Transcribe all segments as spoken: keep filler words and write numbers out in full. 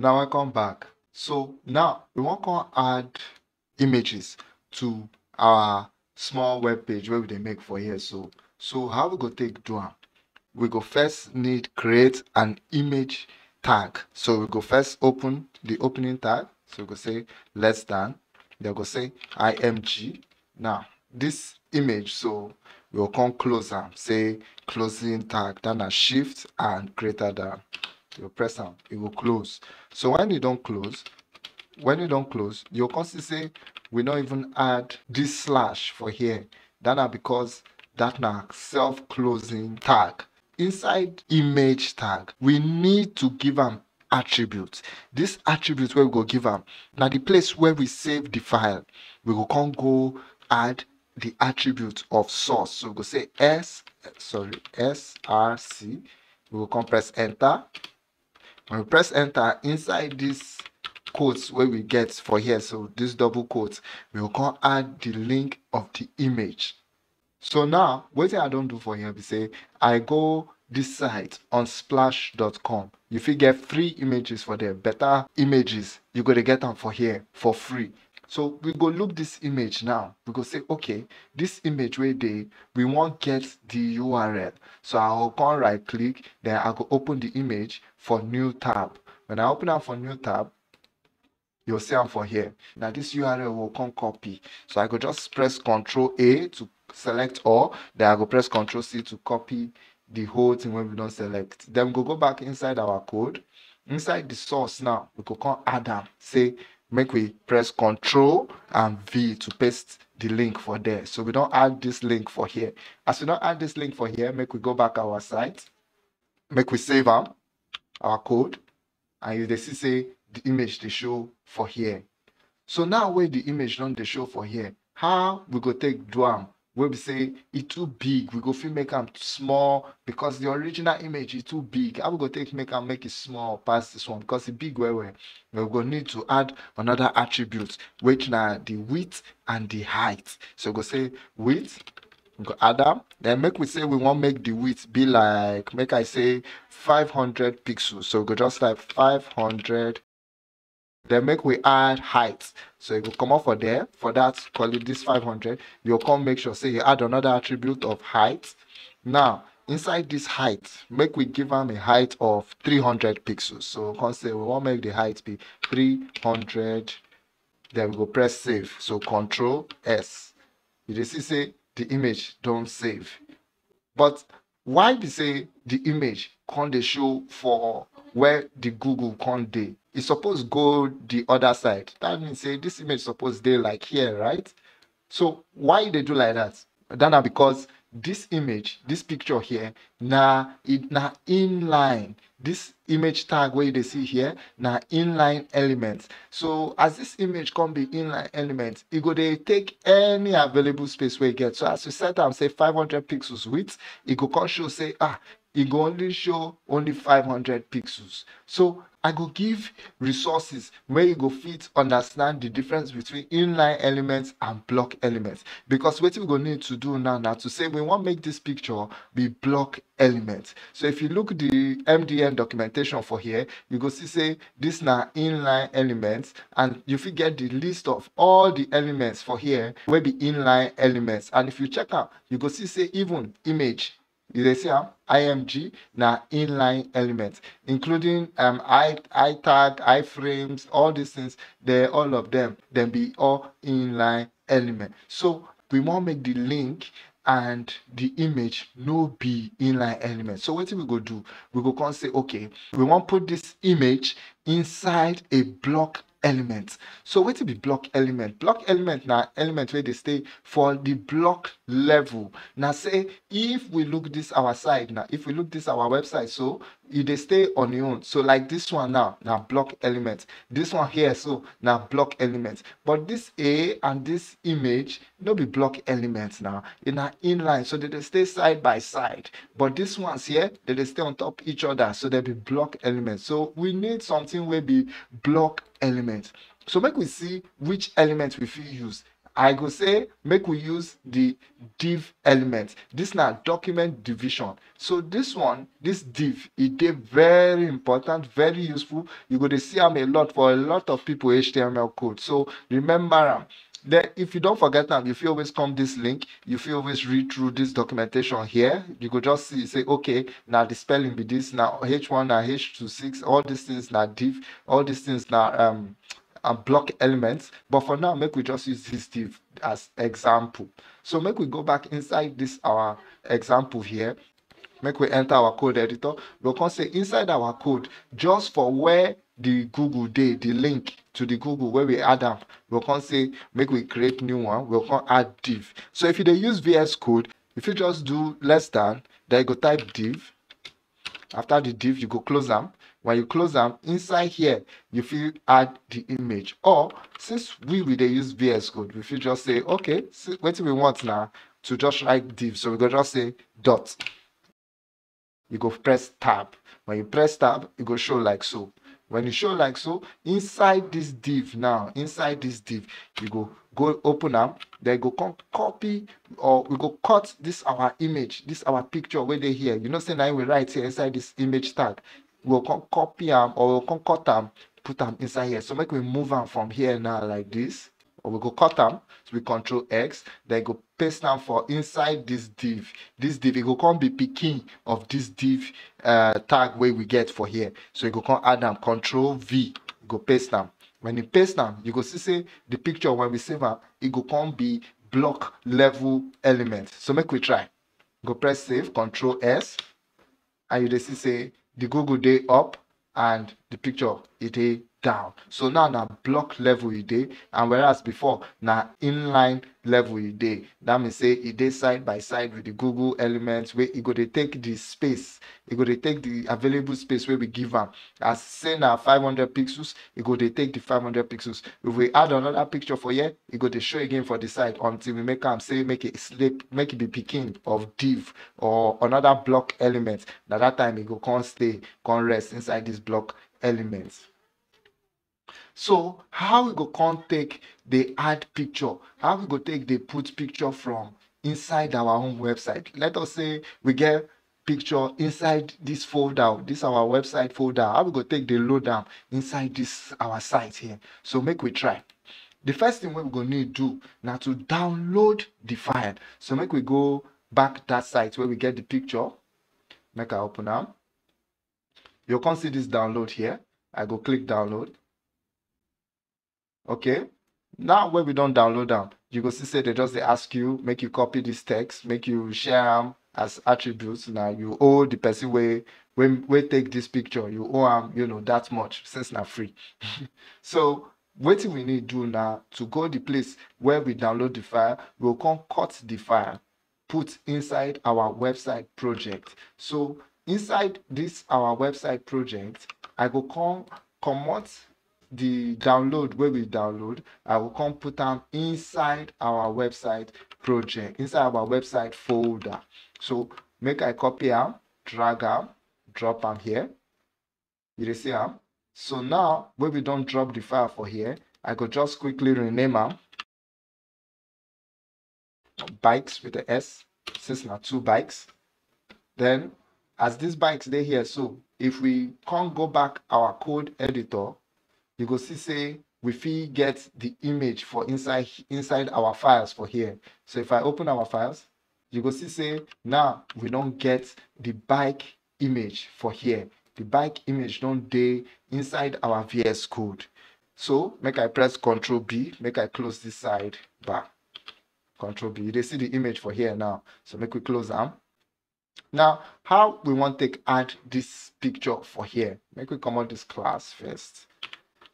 Now I come back. So now we wan come add images to our small web page wey we dey make for here so. So how we go take do am? We go first need create an image tag. So we go first open the opening tag. So we go say less than. Dem go say I M G. Now this image, so we go come close am, say closing tag, then na shift and greater than. You press am, e go close. So when e don close, when e don close, you go come see say we no even add this slash for here. That na because that na self-closing tag. Inside image tag, we need to give am attribute. This attribute wey we go give am na the place where we save the file. We go come go add the attribute of source. So we go say S, sorry, S R C. We go come press enter. When we press enter, inside this quotes wey we get for here, so this double quote, we go come add the link of the image. So now, wetin I don do for here be say I go this site, unsplash dot com. You fit get free images for there, better images. You go dey get am for here for free. So we go look this image now. We go say, okay, this image wey dey, we wan get the U R L. So I go come right click, then I go open the image for new tab. When I open am for new tab, you'll see am for here. Now this U R L will come copy. So I go just press Control A to select all. Then I go press Control C to copy the whole thing wey we don select. Then we go go back inside our code. Inside the source now, we go come add am. Say make we press Control and V to paste the link for there. So we don add this link for here. As we don add this link for here, make we go back our site. Make we save am, our code. And you dey see say the image dey show for here. So now wey the image don dey show for here, how we go take do am wey be say e too big? We go fit make am small because the original image e too big. How we go take make am make e small pass this one? Because e big well well. We go need to add another attribute, which na the width and the height. So we go say width, we go add am. Then make we say we wan make the width be like, make I say five hundred pixels. So we go just type five hundred. Then make we add height. So you go comot for there, for that, call it this five hundred. You go come make sure say you add another attribute of height. Now, inside this height, make we give am a height of three hundred pixels. So we come say we wan make the height be three hundred. Then we go press save. So Control S. You dey see say the image don save. But why be say the image come dey show for where the Google come dey? E suppose go the other side. That means say this image suppose dey like here, right? So why e dey do like that? That na because this image, this picture here, na e na inline. This image tag wey you dey see here na inline element. So as this image come be inline element, e go dey take any available space wey e get. So as you set am say five hundred pixels width, e go come show say, ah, e go only show only five hundred pixels. So I go give resources where you go fit understand the difference between inline elements and block elements. Because wetin we go need to do now na to say we wan make this picture be block element. So if you look the M D N documentation for here, you go see say this na inline elements, and you fit get the list of all the elements for here wey be inline elements. And if you check am, you go see say even image, you dey see am, I M G na inline element, including um, I, I tag, iframes, all these things, they, all of them, dem be all inline element. So we wan make the link and the image no be inline element. So wetin we go do? We go come say, okay, we wan put this image inside a block element. So wetin be block element? Block element na element wey dey stay for the block level. Na say if we look this our side now, if we look this our website, so e dey stay on e own. So like this one now, na block element. This one here, so na block element. But this A and this image no be block element now. E na inline, so they dey stay side by side. But these ones here, they dey stay on top each other, so they be block element. So we need something wey be block element. So make we see which element we fit use. I go say make we use the div element. This na document division. So this one, this div, e dey very important, very useful. You go dey see am a lot for a lot of people H T M L code. So remember am. Then if you don forget am, you fit always come this link. You fit always read through this documentation here. You go just see, say, okay, na the spelling be this, na H one, na H two six, all these things na div, all these things na um and block elements. But for now, make we just use this div as example. So make we go back inside this our example here. Make we enter our code editor. We come say inside our code, just for where the Google dey, the link to the Google where we add am, we come say make we create new one. We come add div. So if you dey use V S Code, if you just do less than, then you go type div. After the div, you go close am. When you close am, inside here, you fit add the image. Or since we we dey use V S Code, we fit just say, okay, see, wetin we want now to just write div. So we go just say dot. You go press tab. When you press tab, e go show like so. When you show like so, inside this div now, inside this div, you go go open am. Then you go come copy, or we go cut this our image, this our picture wey dey here. You know say na im we write here inside this image tag. We go come copy am, or we go come cut am, put am inside here. So make we move am from here now like this. Or we go cut am, so we control X, then go paste am for inside this div. This div, e go come be pikin of this div uh, tag wey we get for here. So you go come add am, control V, you go paste am. When you paste am, you go see say the picture, when we save am, e go come be block level element. So make we try. Go press save, control S, and you dey see say the Google dey up and the picture e dey down. So now na block level e dey, and whereas before na inline level e dey. That means say e dey side by side with the Google element, wey e go dey take the space, e go dey take the available space wey we give am. As say na five hundred pixels, e go dey take the five hundred pixels. If we add another picture for here, e go dey show again for the side until we make am say make e slip, make e be pikin of div or another block element. Na that time e go come stay, come rest inside this block element. So how we go come take dey add picture? How we go take dey put picture from inside our own website? Let us say we get picture inside this folder, this our website folder. How we go take dey load am inside this our site here? So make we try. The first thing wey we go need do na to download the file. So make we go back that site where we get the picture. Make I open am. You come see this download here. I go click download. Okay. Now when we don download am, you go see say they just dey ask you make you copy this text, make you share am as attributes. Now you owe the person wey wey wey take this picture, you owe am, you know, that much, since na free. So wetin we need do now, to go the place where we download the file, we go come cut the file, put inside our website project. So inside this our website project, I go come comot the download wey we download, I go come put am inside our website project, inside our website folder. So make I copy am, drag am, drop am here. You dey see am? So now wey we don drop the file for here, I go just quickly rename am bikes with the S, since na two bikes. Then as these bikes dey here, so if we come go back our code editor, you go see say we fit get the image for inside inside our files for here. So if I open our files, you go see say now we don get the bike image for here. The bike image don dey inside our V S Code. So make I press control B, make I close this side bar. Control B. You dey see the image for here now. So make we close am. Now, how we wan take add this picture for here? Make we comot this class first.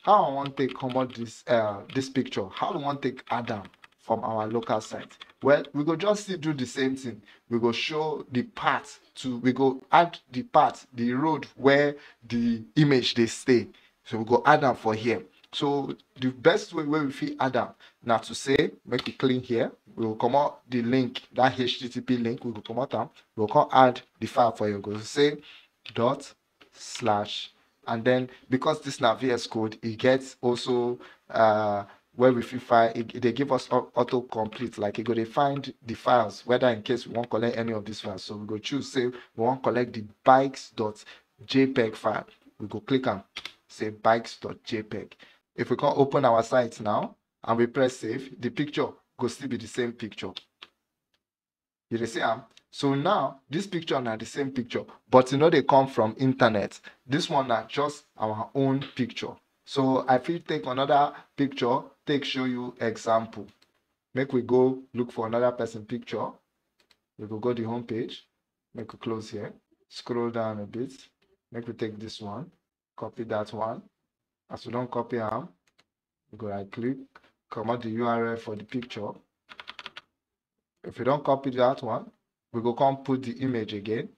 How I wan take comot this uh this picture? How we wan take add am from our local site? Well, we go just still do the same thing. We go show the path to, we go add the path, the road where the image dey stay. So we go add am for here. So the best way wey we fit add am na to say, make we clean here. We go comot the link, that H T T P link, we go comot am. We go come add the file for you. We go say dot slash, and then because this na V S Code, e get also uh, where we fit find, e, e dey give us au-, autocomplete, like e go dey find the files, whether in case we wan collect any of these files. So we go choose say we wan collect the bikes.jpeg file. We go click am, say bikes.jpeg. If we come open our site now and we press save, the picture go still be the same picture. You dey see am? So now, this picture na the same picture, but e no dey come from internet. This one na just our own picture. So I fit take another picture, take show you example. Make we go look for another person picture. We go go the home page. Make we close here. Scroll down a bit. Make we take this one. Copy that one. As we don copy am, we go right click, comot the U R L for the picture. If we don copy that one, we go come put the image again.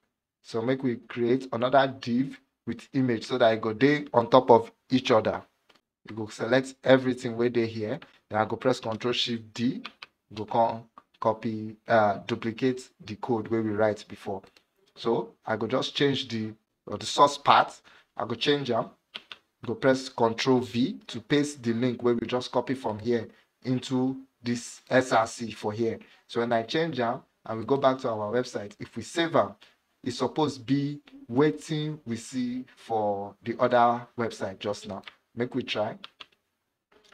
So make we create another div with image so that e go dey on top of each other. You go select everything wey dey here. Then I go press Control Shift D. Go come copy, uh, duplicate the code wey we write before. So I go just change the, or the source path. I go change am. Go press Control V to paste the link wey we just copy from here into this S R C for here. So when I change am and we go back to our website, if we save am, e suppose be wetin we see for the other website just now. Make we try.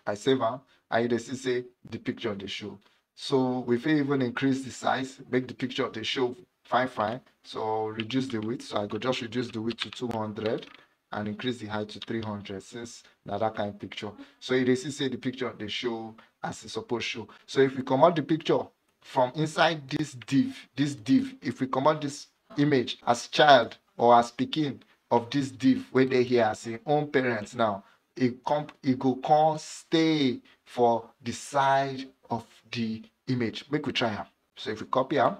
I save am, and you dey see say the picture dey show. So we fit even increase the size, make the picture dey show fine fine. So reduce the width. So I go just reduce the width to two hundred and increase the height to three hundred, since na that kind picture. So you dey see say the picture dey show as e suppose show. So if we comot the picture from inside this div, this div, if we comot this image as child or as pikin of this div wey dey here as im own parents now, e come, e go come stay for the side of the image. Make we try am. So if we copy am,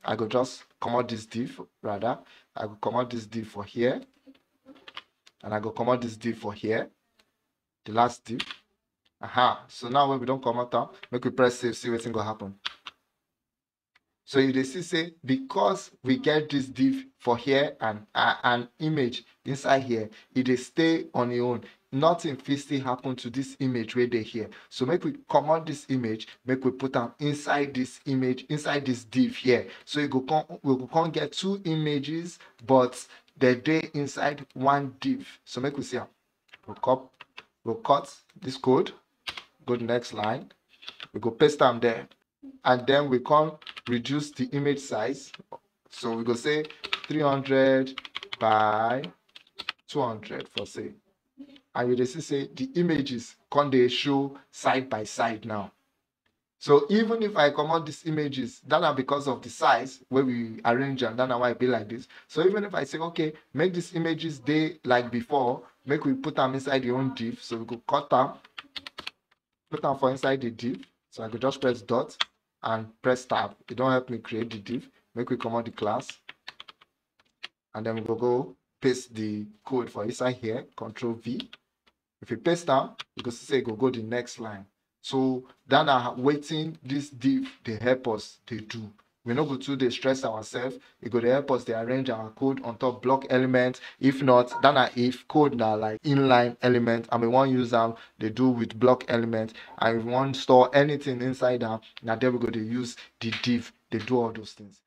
I go just comot this div, rather, I go comot this div for here, and I go comot this div for here, the last div. Aha, so now when we don comot am, make we press save, see wetin go happen. So you dey see say because we get this div for here and, uh, an image inside here, e dey stay on e own. Nothing fit still happen to this image wey dey here. So make we comot this image, make we put am inside this image, inside this div here. So you go come, we go come get two images, but they dey inside one div. So make we see am. We'll cop, we'll cut this code, go the next line. We go paste am there. And then we come reduce the image size. So we go say three hundred by two hundred for say. And you dey see say the images come dey show side by side now. So even if I comot these images, that na because of the size wey we arrange am, that na why e be like this. So even if I say, okay, make these images dey like before, make we put am inside the own div. So we go cut am, put am for inside the div. So I go just press dot and press tab. E don help me create the div. Make we comot the class. And then we go go paste the code for inside here, Control V. If we paste am, you go see say e go go the next line. So that na wetin this div dey help us dey do. We no go too dey stress ourselves. E go dey help us dey arrange our code on top block element. If not, that na if code na like inline element and we wan use am dey do with block element, and if we wan store anything inside am, na there we go dey use the div dey do all those things.